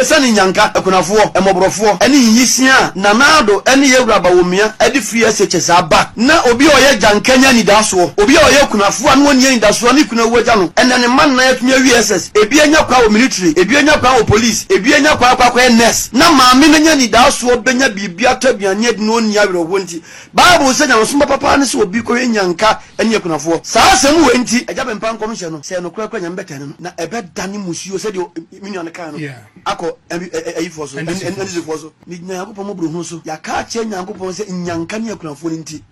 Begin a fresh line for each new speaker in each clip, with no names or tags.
Esiane nnyanka, akunafoɔ, mmɔborɔfoɔ ne nyiyisiaa a Nana Addo ne Yɛwura Bawumia de firi SHS aba na obi a ɔyɛ gyanka nya anidasoɔ, obi a ɔyɛ okunafoɔ a na ɔnni anidasoɔ ne kunu awu agya no, ɛnnɛ ne mma nnan atumi awie SS, ebi anya kwan wɔ military, ebi anya kwan wɔ police, ebi anya kwan akɔ akɔyɛ nurse, na maame no anya anidasoɔ bɛnya biribi atɔ aduane adi na ɔnni awerɛhoɔ nti. Bible sɛ nyamesom papa paa ne sɛ obi kɔhwɛ nnyanka ne akunafoɔ. Saa asɛm wei nti, Agya Bempah nkɔmhyɛ no, sɛ ɛyɛ nokorɛ koraa a Nyame bɛtɛne no, na ɛbɛdane mmusuo sɛdeɛ me nua no kae no akɔ ayifoɔ so, NDCfoɔ so. Megyina Nyankopɔn mmɔborɔhunu so, yɛaka akyerɛ Nyankopɔn sɛ nnyanka ne akunafoɔ no nti,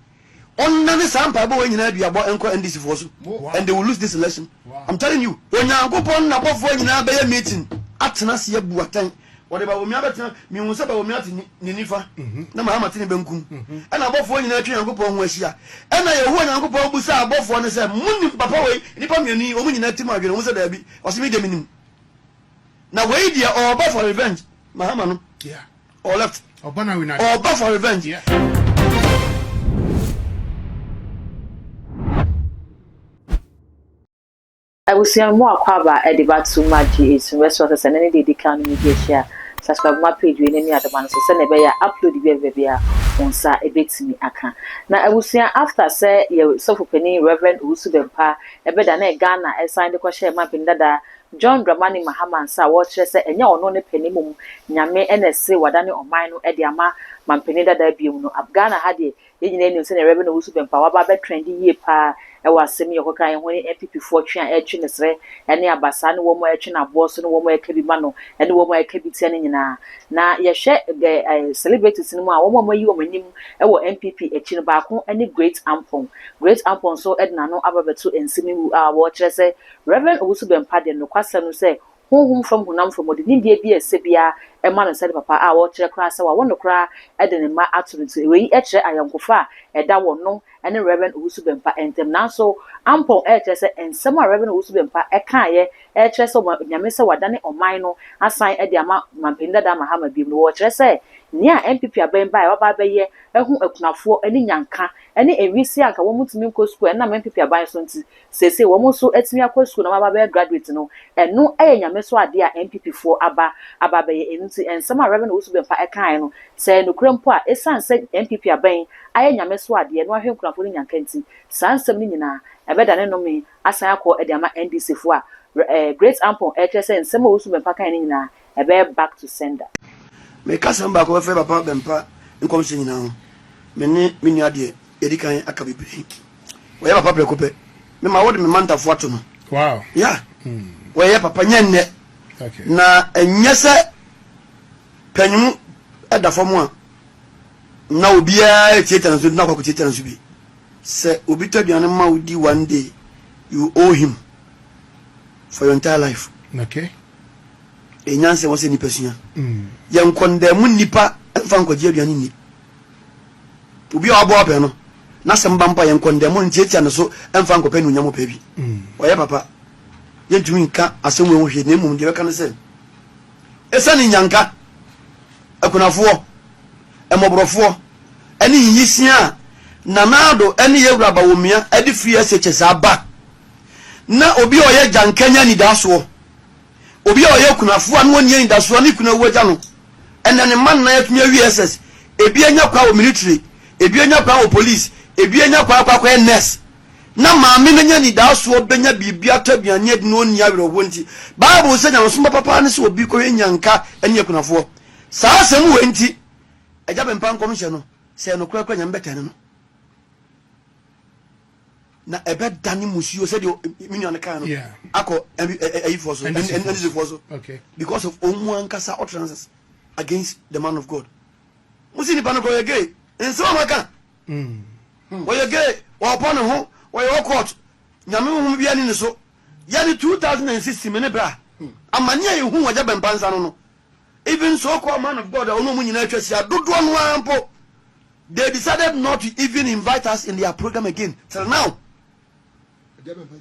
ɔnnane saa mpaebɔ wei nyinaa aduabɔ nkɔ NDCfoɔ so, and they will lose this election. I'm telling you. Onyankopɔn ne n'abɔfoɔ nyinaa bɛyɛ meeting atena ase abu atɛn. Wɔde Bawumia bɛtena, mehu sɛ Bawumia te ne nifa na Mahama te ne benkum. Ɛna abɔfoɔ nyinaa atwa Nyankopɔn ho ahyia. Ɛna Yehowa Nyankopɔn bisaa abɔfoɔ no sɛ, Monim papa wei, nnipa mmienu yi, wɔn nyinaa tirim adwene? Wɔn sɛ, Daabi. Ɔse, Me deɛ menim. Na wei deɛ ɔreba for revenge, Mahama no, or left, ɔreba for revenge.
Abusua mu akwaaba de ba to ma GH so mɛsrɛ sɛ sɛ ne ne deɛ ɛdi kan no medi akyi a subscribe ma page wei ne ne adoma no so sɛnea ɛbɛyɛ a upload bi a ɛbɛba biara wo nsa ɛbɛtumi aka. Na abusua after sɛ yɛ sɔfo panin Reverend Owusu Bempah ɛbɛda ne Ghana ɛsan de kɔhyɛɛ mampanin dada John Dramani Mahama nsa a wɔkyerɛ sɛ ɛnyɛ ɔno ne pɛ na mmom Nyame ɛna ɛse wadane ɔman no de ama mampanin dada biom no Ghana ha deɛ Yɛn nyinaa nim sɛnea Rev. Owusu Bempah waba abɛtrendi yie paa wɔ asɛm yi a ɔkɔka yɛn ho ne NPP foɔ twe a ɛretwe ne serɛ ne abasaa ne wɔn a ɛretwe no aboɔ so ne wɔn a ɛreka bi ma no ne wɔn a ɛreka bi tia no nyinaa. Na yɛhwɛ the celebrities no mu a wɔn a wɔayi wɔn anim wɔ NPP akyi no baako ne Great Ampong. Great Ampong nso de n'ano aba abɛto nsɛm yi mu a wɔrekyerɛ sɛ Rev. Owusu Bempah deɛ nokwasɛm no sɛ Honhom fam, honam fam, ɔde nimdeɛ bi a ɛsɛ biara ma no sɛ ne papa a ɔkyerɛ koraa sɛ wawo no koraa de ne mma ato no ti. Wei kyerɛ ayɔnkofa a ɛda wɔno ne Rev. Owusu Bempah ntam. Nanso Ampong rekyerɛ sɛ nsɛm a Rev. Owusu Bempah kaeɛ rekyerɛ sɛ ɔma Nyame sɛ wadane ɔman no asan de ama Manpanin dada Mahama biom no, wɔkyerɛ sɛ nea NPP aban baeɛ a waba abɛyɛ ahu akunafoɔ ne nyanka ne nwisiaa a anka wɔntumi nkɔ sukuu ɛnam NPP aban so nti Seesei wɔn nso atumi akɔ sukuu na wɔaba abɛyɛ graduate no, ɛno yɛ Nyame so adeɛ a NPP foɔ aba aba abɛyɛ. Ɛno nti nsɛm a Rev. Owusu Bempah kaeɛ no, sɛ ɛyɛ nokorɛ mpo a, ɛsiane sɛ NPP aban ayɛ Nyame so adeɛ na wahwɛ nkunafoɔ no nyanka nti, saa nsɛm no nyinaa, ɛbɛdane nnome asan akɔ de ama NDC foɔ a Great Ampon ɛrekyerɛ sɛ nsɛm a Owusu Bempah kaeɛ no nyinaa, ɛbɛyɛ back to sender.
Meka asɛm baako bɛfa yɛ papa Bempah nkɔmhyɛ nyinaa ho. Me ne me nua deɛ, yɛadi kan aka bebree. Wɔyɛ papa prɛko pɛ. Me ma wode me mantafo ato no.
Wow.
Yeah. Wɔyɛ papa nyɛ nnɛ.
Okay.
Na ɛnyɛ sɛ panyin ɛda fam a na obiara etiatia ne so na akɔ akɔtiatia ne so bi. Sɛ obi tɔ aduane ma wo di one day, you owe him for your entire life.
Okay.
Ɛnya nsɛm wɔ sɛ nipa sua. Yɛn nkɔndaamu nipa mfa nkɔgye aduane nni. Obi a waboa pɛn no, n'asɛm ba mpo a, yɛnkɔ ndɛm ntiatia ne so mfa nkɔpɛ anuonyam ɔpɛ bi. Ɔyɛ papa. Yɛntumi nka asɛm wei ho hwee, na mmom deɛ yɛbɛka ne sɛ, esiane nnyanka, akunafoɔ, mmɔborɔfoɔ, ne nyiyisiaa a Nana Addo ne Yɛwura Bawumia de firi SHS aba, na obi a ɔyɛ gyanka nya anidasoɔ, Obi a ɔyɛ okunafoɔ a na ɔnni anidasoɔ ne kunu awu agya no, ɛnna ne mma nnan atumi awie SS, ebi anya kwan wɔ military, ebi anya kwan wɔ police, ebi anya kwan akɔ akɔyɛ nurse, na maame no anya anidasoɔ bɛnya biribi atɔ aduane adi na ɔnni awerɛhoɔ nti, Bible sɛ nyamesom papa paa ne sɛ obi kɔhwɛ nnyanka ne akunafoɔ. Saa asɛm wei nti, Agya Bempah nkɔmhyɛ no, sɛ ɛyɛ nokorɛ koraa a Nyame bɛtɛne no. Na ɛbɛdane musuo sɛdeɛ me nua no kae no akɔ ayifoɔ so, NDCfoɔ so, because of wɔn mu ankasa utterances against the man of God. Mo si nipa no kɔ ɔyɛ gay, nsɛm a maka, ɔyɛ gay, ɔpɔ ne ho, ɔyɛ ɔkɔt, nyame honhom bi ani ne so. Yɛne 2016 me ne bra, amane a yɛhu wɔ agya bɛmpa nsa no no, even so called man of God a ɔne ɔmo nyinaa atwa ahyia dodoɔ no ara mpo, They decided not to even invite us in their program again till now.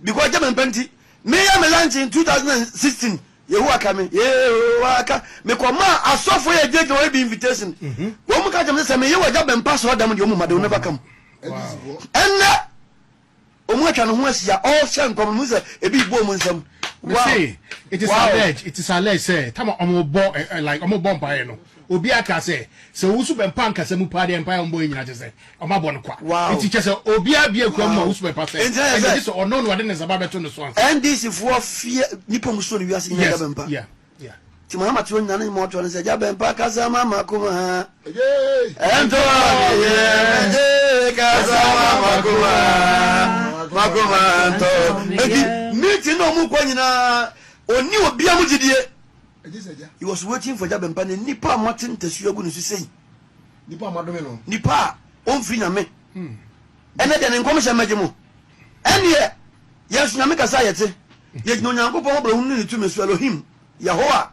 Because Jemempe nti, me yɛ me lunch in 2016. Yehowa ka me, Yehowa ka me kɔ ma asɔfo yɛ gyinagyina wɔyɛ bi invitation. Wɔn mu ka kyerɛ me sɛ meyɛ wɔ Jemempe asɔrɔ dɛm deɛ wɔn mu ma they will never come. Ɛnɛ wɔn atwa ne ho ahyia ɔhyɛ nkɔm mu sɛ ebi bɔ wɔn nsam.
Mese, it is alleged, it is alleged sɛ tama ɔmo bɔ eh, eh, like ɔmo bɔ mpaeɛ no, obi aka sɛ sɛ Owusu Bɛmpa nkasa mu paa deɛ mpaeɛ a ɔmo bɔ yɛ nyinaa kyɛ sɛ ɔmo abɔ no kwa.
Wow.
Nti kyɛ sɛ obiara bie kura mu ma
Wow.
Owusu Bɛmpa sɛ
Nti na yɛ
ɛnna
sɛ
gye sɛ ɔno na ɔde ne nsa ba bɛto ne so ansa.
NDC foɔ fie nipa mu suro no wiase nyinaa
Yes,
Agya Bɛmpa.
yeah.
Nti Mahama te hɔ nyinaa ne nnwom a ɔtoɔ ne sɛ Agya Bɛmpa kasa ma makoma ɛntɔ ne yam gye kasa ma makoma makoma ntɔ. Nti meeting na ɔmo kɔ nyinaa ɔnni obia mu gyidie. He was waiting for Agya Bɛmpa na nipa a moate ntasuo agu ne so sei. Nipa a ɔmfiri Nyame. Ɛnɛ deɛ ne nkɔmhyɛ mmɛgye mo. Ɛnneɛ yɛn nso Nyame kasa a yɛte. Yɛgyina Onyankopɔn mmɔborɔhunu ne ne tumi so, Elohim, Yahowa.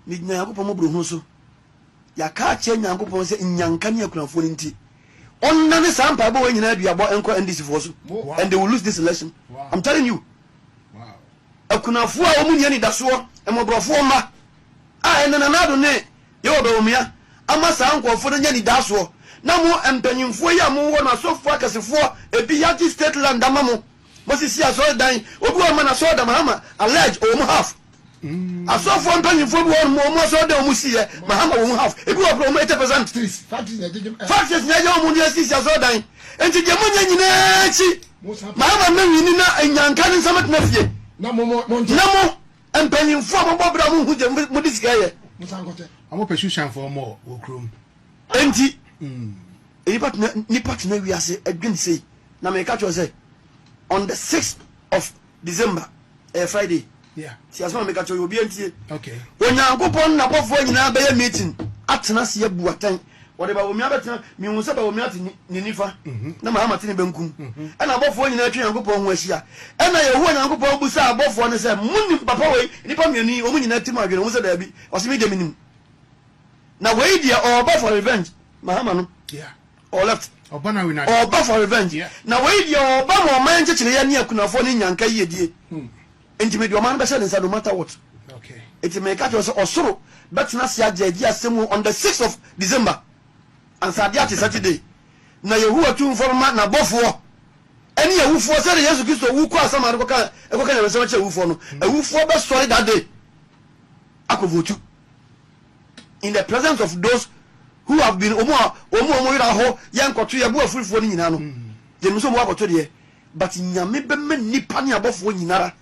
Megyina Nyankopɔn mmɔborɔhunu so. Yɛaka akyerɛ Nyankopɔn sɛ nnyanka ne akunafoɔ no nti, ɔnnane saa mpaebɔ wei nyinaa aduabɔ nkɔ NDC foɔ so. And they will lose this election. I'm telling you. Akunafoɔ a wɔn nni anidasoɔ, mmɔborɔfoɔ mma, a ɛnnɛ Nana Addo ne Yehowa Bawumia ama saa nkurɔfoɔ no anya anidaasoɔ, na mo mpanyimfoɔ yi a mowɔ no asɔfoɔ akɛsefoɔ, ebi yɛagye state land ama mo, moasisi asɔredan, obi wɔ hɔ ma n'asɔredan Mahama allege ɔwɔ mu half. Asɔfoɔ mpanyimfoɔ bi wɔ hɔ nom wɔn asɔredan wɔn siiɛ Mahama wɔ mu half, ebi wɔ koraa wɔn 80% factories na ɛgye wɔn de asisi asɔredan. Nti deɛ moanya nyinaa akyi Mahama mmɛwini na nyanka ne nsa mɛtena fie na mo Mpanyimfo a mobɔ bra munhu deɛ mode sika yɛ.
Ɔmo pɛ Shushanfoɔ mɔ wɔ kurom.
Enti nnipa tena nnipa tena wiase dwen sei na meka kyerɛ sɛ on the sixth of December ɛyɛ Friday
Yeah.
ti asɛm a meka kyerɛ yɛ obiara ntie
Okay.
Onyankopɔn ne n'abɔfoɔ nyinaa bɛyɛ meeting atena ase abu atɛn Wɔde Bawumia bɛtena, mehu sɛ Bawumia te ne nifa, na Mahama te ne benkum. Ɛna abɔfoɔ nyinaa atwa Nyankopɔn ho ahyia. Ɛna Yehowa Nyankopɔn bisaa abɔfoɔ no sɛ, Monim papa wei, nnipa mmienu yi, wɔn nyinaa tirim adwene? Wɔn sɛ, Daabi. Ɔse, Me deɛ menim. Na wei deɛ ɔreba for revenge, Mahama no, ɔwɔ left, ɔreba for revenge. Na wei deɛ ɔreba ma ɔman nkyekyereɛ ne akunafoɔ ne nnyanka yiedie. Enti mede ɔman no bɛhyɛ ne nsa no matter what. Enti meka kyerɛ wo sɛ ɔsoro bɛtena ase agye agye asɛm mu on the 6th of December ansa ade akye Saturday. Na Yehowa Tumfoɔ bɛma n'abɔfoɔ ne awufoɔ sɛdeɛ Yesu Kristo wu kɔɔ asamando kɔka ɛkɔka nyamesɛm kyerɛ awufoɔ no, awufoɔ bɛsɔre that day akɔ votu in the presence of those who have been wɔn a wɔn a wɔn werɛ aho yɛ nkɔto yɛ bo afurifoɔ no nyinaa no yɛnim sɛ wɔn akɔto deɛ But Nyame bɛma nnipa ne abɔfoɔ nyinara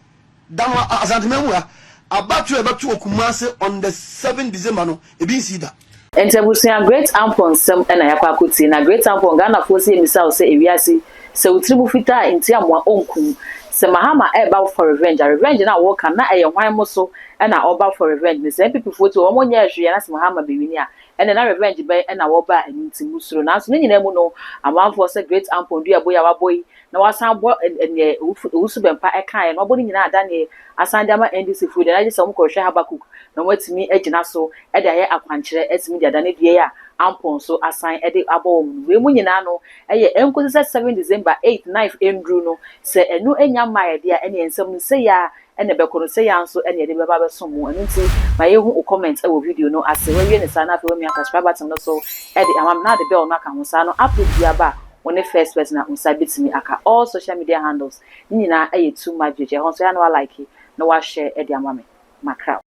da no Asanteman mu ha, abatoɔ a ɛbɛto wɔ Kumase on the 7 December no, ebi nsii da.
Nti abusua Great Ampon nsɛm na yɛakɔ akɔtie na Great Ampon Ghanafoɔ sɛ yɛmmisa wo sɛ ewiase sɛ wo tiri mu fitaa a nti amoa ɔnkum sɛ Mahama ɛreba for revenge a revenge no a woka no na ɛyɛ hwan mo so na ɔreba for revenge no sɛ NPP foɔ ti hɔ wɔn nyɛɛ hwee na sɛ Mahama bɛwini a ɛnɛ na revenge bɛn na wɔba a ɛno nti mosuro nanso ne nyinaa mu no amanfoɔ sɛ Great Ampon dua bɔ yi a wabɔ yi na wasan abɔ neɛ Owusu Bɛmpa ɛkaeɛ no wabɔ ne nyinaa adaneɛ asan de ama NDC foɔ yi deɛ na agye sɛ wɔn kɔhwehwɛ Habakkuk na wɔn atumi agyina so de ayɛ akwankyerɛ atumi de adane dua yi a Ampon nso asan de abɔ wɔn no wei mu nyinaa no ɛyɛ ɛnkosi sɛ 7 December 8 9 ɛnduru no sɛ ɛno ɛnya mmaeɛ deɛ a ɛneɛ nsɛm no sei ara na ɛbɛkɔ no, sei ara nso na yɛde bɛba abɛsom mo. Ɛno nti, ma yɛnhu wo comment wɔ video no ase. Woawie no saa na afei woamia subscribe button no so de ama me na wode bell no aka ho. Saa no, upload biara ba a, wo ne first person a wo nsa bɛtumi aka. All social media handles ne nyinaa yɛ Too Much Gh. Ɛhɔ nso, ɛyɛ a na woalike na woashare de ama me. Makra.